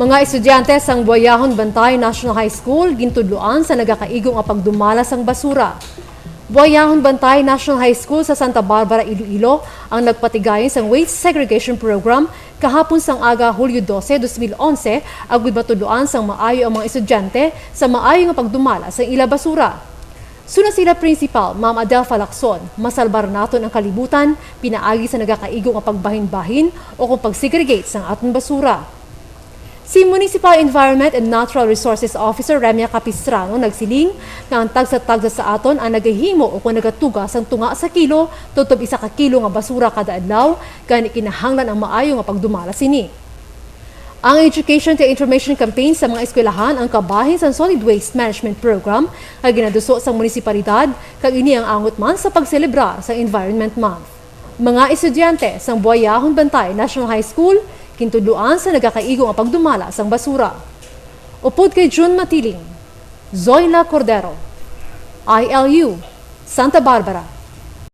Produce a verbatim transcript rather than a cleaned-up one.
Mga estudyante sang Buayahon Bantay National High School gintudloan sa nagakaigo nga pagdumala sang basura. Buayahon Bantay National High School sa Santa Barbara, Iloilo ang nagpatigayon sang Waste Segregation Program kahapon sang aga, Hulyo dose, dos mil onse, agud matudloan sang maayo ang mga estudyante sa maayo nga pagdumala sang ila basura. Suno sila Principal Ma'am Adelfa Lacson, masalbar naton ang kalibutan pinaagi sa nagakaigo nga pagbahin-bahin o kung pag-segregate sang aton basura. Si Municipal Environment and Natural Resources Officer Remia Capistrano nagsiling nga ang tagsa-tagsa sa aton ang nagahimo o kung nagatuga sang tunga sa kilo tubtob isa ka kilo nga basura kada adlaw, gani kinahanglan ang maayo nga pagdumala sini. Ang education kag information campaign sa mga eskwelahan ang kabahin sang Solid Waste Management Program nga ginaduso sang munisipalidad, kag ini ang angot man sa pagselebrar sa Environment Month. Mga estudyante sang Buayahon Bantay National High School gintudloan sa nagakaigo nga pagdumala sang basura. Upod kay June Matiling, Zoila Cordero, I L U, Santa Barbara.